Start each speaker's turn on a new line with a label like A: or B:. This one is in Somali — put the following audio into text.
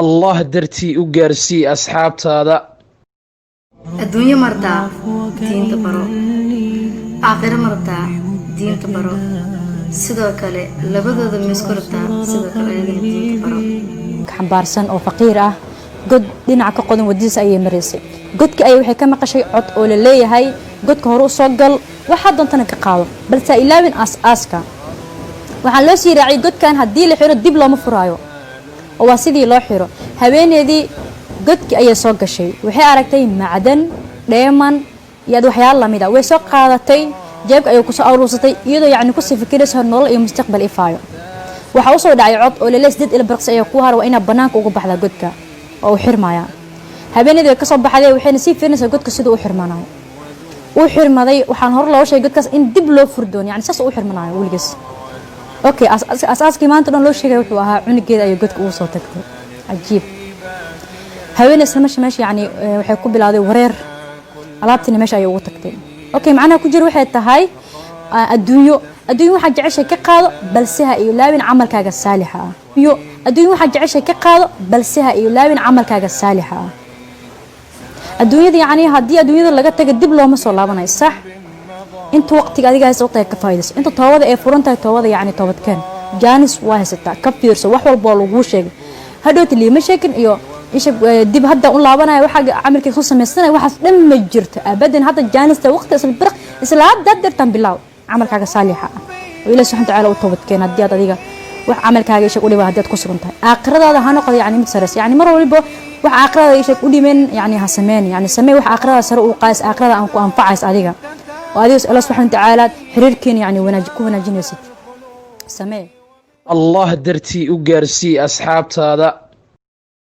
A: Allah dartii u gaarsii asxaabtaada.
B: Adduunyo martaa, diinta baro. Aakhiro martaa, diinta baro. Sidoo kale labadooda ma isku rabtaa? Sidoo kale ayadana diinta baro.
C: Xambaarsan oo faqiir ah, god dhinaca ka qodan wadadiisa ayay maraysay. Godka ayay waxay ka maqashay cod oo la leeyahay: "Godka hore u soo gal, waxaa doontana ka qaado, balse ha ilaawin aas-aaska." Waxaa loo sii raaciyay: godkan haddii la xiro, dib looma furaayo, oo waa sidii loo xiro. Haweeneedii godkii ayay soo gashay. Waxay aragtay macdan, dheeman iyo ad waxyaalo lamid a. Way soo qaadatay, jeebka ayay kusoo aruursatay, iyadoo yacni kusii fikiraysa nolol iyo mustaqbal ifaayo. Waxaa usoo dhacay cod oo lele: 8 ilbirqsi ayaa kuu hara, waa inaa banaanka uga baxdaa godka oo uu xirmaya. Haweeneydii way kasoo baxday, waxayna sii fiirinaysaa godka siduu u xirmanayo. Uu xirmaday. Waxaan hore looga sheegay godkaas in dib loo furi doono, yani saas u xirmanayo weligiis. Okay, asaaskii maanta dhan loo sheegay wuxuu ahaa cunugeeda ayay godka ugu soo tagtay. Cajiib. Haweeney isla meesha yani waxay ku bilowday wareer. Alaabtiina meesha ayay ugu tagtay. Okay, macnaha ku jira waxay tahay adduunyo, adduunyo waxaa jeceshay ka qaado, balse ha ilaawin camalkaaga saalixa ah. Iyo adduunyo waxaa jeceshay ka qaado, balse ha ilaawin camalkaaga saalixa ah. Adduunyada yacni haddii adduunyada laga taga, dib looma soo laabanayo. Sax, inta waqtiga adiga haysa, waqtiga ka faa'idayso. Inta toobada ee furan tahay, toobada yacni toobadkeen. Jaanis waa haysataa, ka fiirso. Wax walba waa laguu sheegay. Hadhowta liima sheegin iyo isha dib hadda u laabanaya, waxaa camalkii soo samaysanaya, waxaas dhan ma jirto abadan. Hadda jaanista waqti isla birq isla hadda dirtan bilaaw camalkaaga saalixa ah oo Ilaah subxana watacaala u toobadkeen. Haddii aad adiga wax camalkaaga ishag u dhiba, haddii aad ku sugan tahay, aakhiradaada ha noqdo yani mid sareysa. Yani mar waliba wax aakhiradaada ishag u dhimeen yani ha sameyn. Yani samee wax aakhirada sare u qaadis, aakhirada aan ku anfacays adiga oo adiga Allah subxana watacaala xiriirkiina yani wanaaj ku wanaajinaysid samee.
A: Allah dartii u gaarsii asxaabtaada.